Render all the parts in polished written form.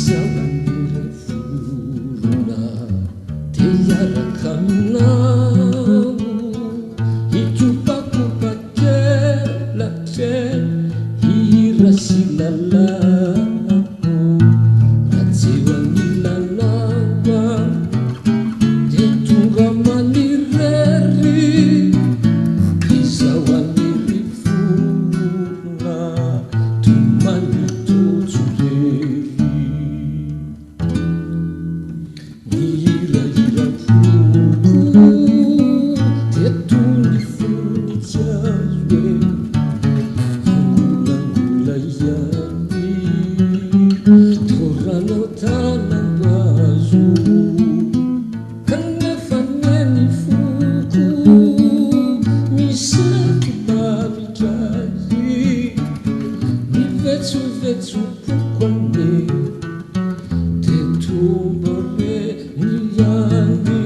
Izaho anie ravorona te hiaraka aminao Hikopakopa kelatra hihira sy lalao Raha tsy eo anilanao aho dia tonga manirery Izaho anie ry vorona tomany tojo irery Ny hirahiram-poko dia toy ny voninkazo e Angolangola ihany toranao tanam-bazo Kanefa anie ny foko misento lavitra ahy Ny vetsovetsom-poko anie dia tombo reny ihany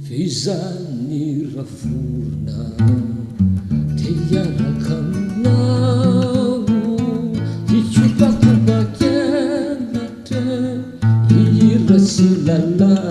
F'izany ravorona te hiaraka aminao Hikopakopa-kelatra hihira sy lalao.